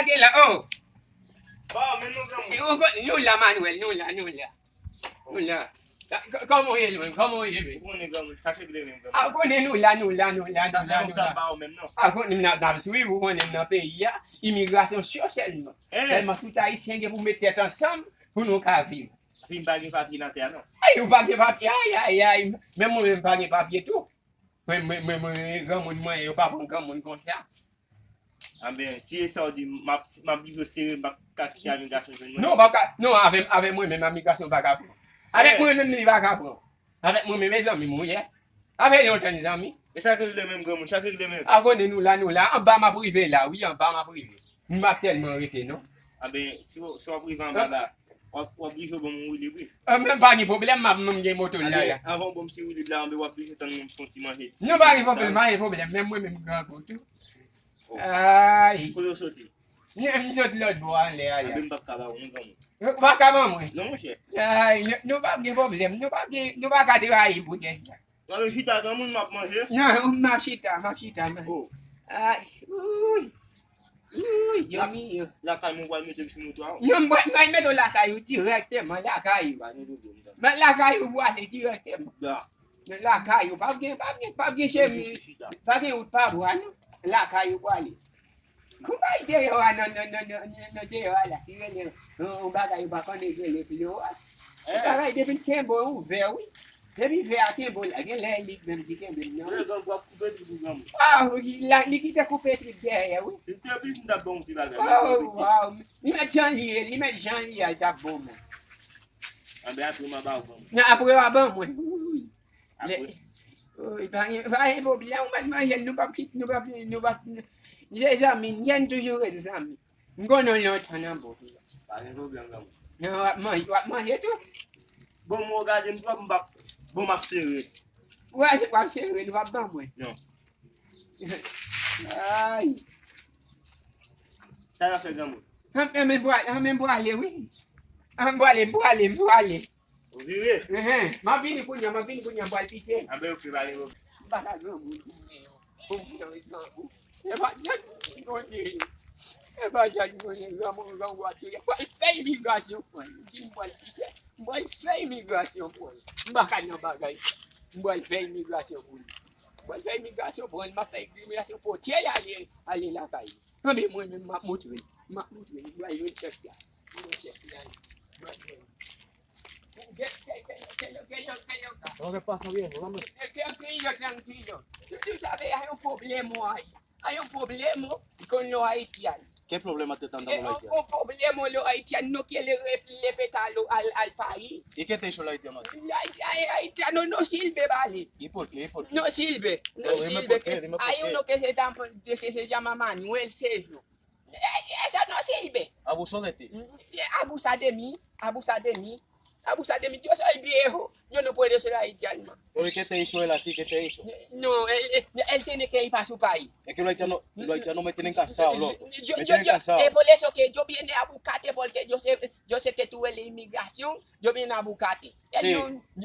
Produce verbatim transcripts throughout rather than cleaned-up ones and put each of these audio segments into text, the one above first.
Gen la, oh. Ba, men nou granmoun. Nou la, Manuel, nou la, nou la. Nou la. Kòman w ye, menm? Kòman w ye, menm? Ou konnen granmoun, sa k regle menm granmoun. A, ou konnen nou la, nou la, nou la, nou la, nou la. Sa fè lontan m pa wè w menm, non. A, ou konnen m nan, nan swiv, ou konnen m nan peyi a. Imigrasyon syo sèlman. Sèlman tout Ayisyen gen pou met tèt ansanm pou nou ka viv. Epi m pa gen papye nan tè a, non. Ay, ou pa gen papye, ay, ay, ay. Menm mwen menm m pa gen papye tou. Mwen, mwen, mwen, mwen, granmoun mwen, yo pa pran granmoun konsa. Anben, si e sa w di, m ap, m ap blijo sere, m p ap ka kite imigrasyon jwenn mwen. Non, w p ap ka, non, avè, avè mwen menm, imigrasyon pa ka pran. Avèk mwen menm, li pa ka pran. Avèk mwen menm, e zanmi m, wi, yè. Sa fè lontan n zanmi. E sa k regle menm, granmoun, sa k regle menm. A konnen nou la, nou la, anba m ap rive la, wi, anba m ap rive. M p ap tèlman rete, non. Anben, si w, si w ap rive anba la, w ap, w ap blijo ban m yon woulib, wi. A, men pa gen pwoblèm, m ap menm gen moto la, la. Anben, anvan w ban m ti woulib la, anben w ap blijo tann mwen fè yon ti manje. Non, pa gen pwoblèm, pa gen pwoblèm. Menm mwen menm grangou tou. Ay. Kote w soti? M, m sot lòt bò anlè a la. Anben m p ap ka ba w non, granmoun. Ou pa ka ban mwen? Non, monchè. Ay, nou, nou p ap gen pwoblèm. Nou p ap gen, nou pa ka trayi m pou tèt sa. Mwen menm chita granmoun m ap manje. Non, m ap chita, m ap chita, men. Oh. Ay, uy. Uy, yo mi yo. Lakay mwen pral mete m sou moto a. Non, mwen, mwen mete w lakay ou dirèkteman, lakay ou. Men lakay ou pwale dirèkteman. Da. Men lakay ou, p ap gen, p ap gen, p ap gen chemiz, pa gen wout pa bwa, non. Lakay ou pwale. Ou bay deyò a nan, nan, nan, nan, nan, nan deyò a la, ki rele, yon, yon bagay ou pa konnen ki rele flewas. Yon bagay depi l kenbe w, ou vè, wi. Depi vè a kenbe w la, gen lè lig menm ki kenbe m nan, wi. Lè gang w ap koupe trip ou granmoun. Ah, wi, la, li kite koupe trip dèyè, wi. Li te plis m t ap ban w ti bagay, men oh, koupe trip. Waw. Li mèt jan li ye, li mèt jan li ye, a, l t ap bon, men. Anben apre m a ba w granmoun. Nan, apre w a ban mwen. Wi, wi. Apre. Wi, pa gen, pa gen pwoblèm, ou mèt manje l, nou p ap kit, nou p ap, nou p ap, se zanmi, n toujou ret zanmi. M konnen w lontan nan bout. Pa gen pwoblèm, granmoun. Nan, w ap manje, w ap manje tou. Bon, mwen gade m twòp, m p ap, bon, m ap sere. Ou wè, w ap sere, nou p ap ban mwen. Non. Ay. Sa y ap fè, granmoun? An, an, men pwale, an, men pwale, wi. An, m pwale, m pwale, m pwale. Ou vire? Enhen. M ap vini kounye a, m ap vini kounye a, m pral pise. Anben, oke, pa gen pwoblèm. M pa ka granmoun kounye a. Bon, mwen nan grangou. E pa jan nou di Bondye ye. E pa jan nou di granmoun, grangou a touye. M pral fè imigrasyon pran l. Ou di m pral pise. M pral fè imigrasyon pran l. M pa ka nan bagay. M pral fè imigrasyon pou li. M pral fè imigrasyon pran l. M ap fè imigrasyon pote l ale, ale lakay li. Anben mwen menm, m ap montre l. M ap montre l. M pral jwenn chèf la. M jwenn chèf la. M pral jwenn. Tranquilo, tranquilo, tranquilo. Tranquilo, tranquilo. Tú, tú sabes, hay un problema ahí. Hay un problema con los haitianos. ¿Qué problema te están dando los haitianos? Un problema, los haitianos no quieren re-, respetar al, al país. ¿Y qué te hizo el haitiano a ti? Ay, ay, haitiano no sirve, vale. ¿Y por qué? ¿Y por qué? No sirve, no sirve. Pero dime por qué, dime por qué. Hay uno que se llama, que se llama Manuel Sergio. Eh, eso no sirve. Abusó de ti. Mm, eh, abusa de mí, abusa de mí, abusa de mí. Yo soy viejo, yo no puedo ser haitiano más. Pero ¿y qué te hizo él a ti? ¿Qué te hizo? No, él, él, él tiene que ir pa su país. Es que los haitianos, los haitianos me tienen cansado, loco. Yo, yo, yo, me tienen cansado. Es por eso que yo vine a buscarte, porque yo sé, yo sé que tú eres la inmigración, yo vine a buscarte. Sí.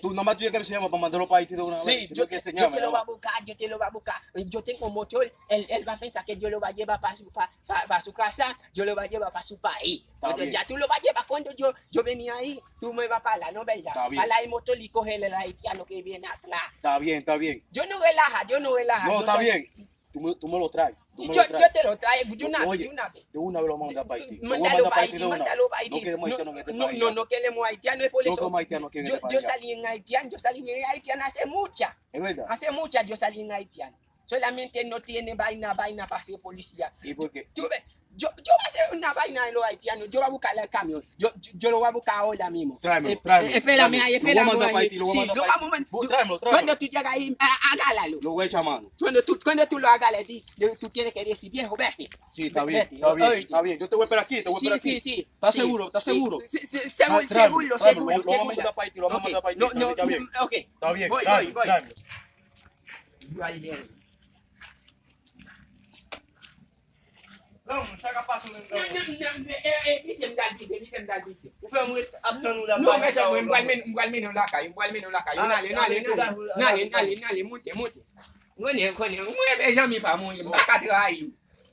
Tú nada más tú llegas a enseñarme para mandarlo para Haití de una vez. Sí, yo te, yo te lo voy a buscar, yo te lo voy a buscar. Yo tengo motor, él, él va a pensar que yo lo va a llevar para su, pa, pa, pa su casa, yo lo va a llevar para su país. Pero ya tú lo vas a llevar cuando yo, yo venía ahí, tú me vas a parar, ¿no verdad? Está bien. Para el motor y coger el haitiano que viene atrás. Está bien, está bien. Yo no relaja, yo no relaja. No, está bien. Tú me, tú me lo traes. Tú me lo traes. Yo, yo te lo traigo de una vez, de una vez. De una vez lo vamos a mandar para Haití. Lo voy a mandar para Haití de una vez. Mándalo para Haití, mándalo para Haití. No queremos haitiano en este país. No, no, no queremos haitiano, es por eso. No queremos haitiano que entre para allá. Yo, yo salí en haitiano, yo salí en haitiano hace mucha. Es verdad. Hace mucha yo salí en haitiano. Solamente no tiene vaina, vaina para ser policía. ¿Y por qué? Tú ves, yo, yo voy a hacer una vaina en los haitianos. Yo voy a buscar el camión. Yo, yo, yo lo voy a buscar ahora mismo. Tráemelo, tráemelo, tráemelo. Espérame ahí, espérame ahí. Lo voy a mandar para Haití, lo voy a mandar para Haití. Sí, lo vamos a mandar. Tráemelo, tráemelo. Cuando tú llegas ahí, a-, agárralo. Lo voy a echar mano. Cuando tú, cuando tú lo agarres, di, tú tienes que decir, "Viejo, vete". Sí, está bien, está bien, está bien. Yo te voy a esperar aquí, te voy a esperar aquí. Sí, sí, sí. ¿Estás seguro? ¿Estás seguro? Sí, sí, seguro, seguro, seguro. Lo vamos a mandar para Haití, lo vamos a mandar para Haití. No, no, ok. Está bien, tráemelo, tráemelo. Granmoun, sa k ap pase w menm, granmoun? Non, non, non, eh, eh, misye m t al pise, misye m t al pise. Ou fè m ret ap tann ou la. Non, mèt mwen, m pral mennen, m pral mennen w lakay, m pral mennen w lakay. N ale, n ale, n ale, n ale, n ale, n ale, monte, monte. Konnen, konnen, mwen renmen zanmi pa m, wi, m pa ka trayi w.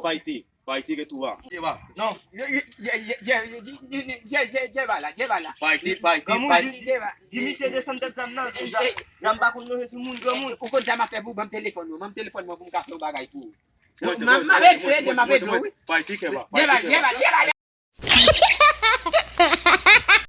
non, pa ite. Pa ite ke tou a. Non. Jeva, Jeva la, Jeva la. Pa ite, pa ite, pa ite. Di misye desann tèt zam nan. Zam pa konn lonje sou moun, granmoun. Ou konn sa m ap fè pou ou? Ban m telefòn mwen, ban m telefòn mwen pou m ka fè yon bagay pou ou. M ap ede w, m ap ede w, wi. Pa ite, Keva. Jeva, Jeva, Jeva.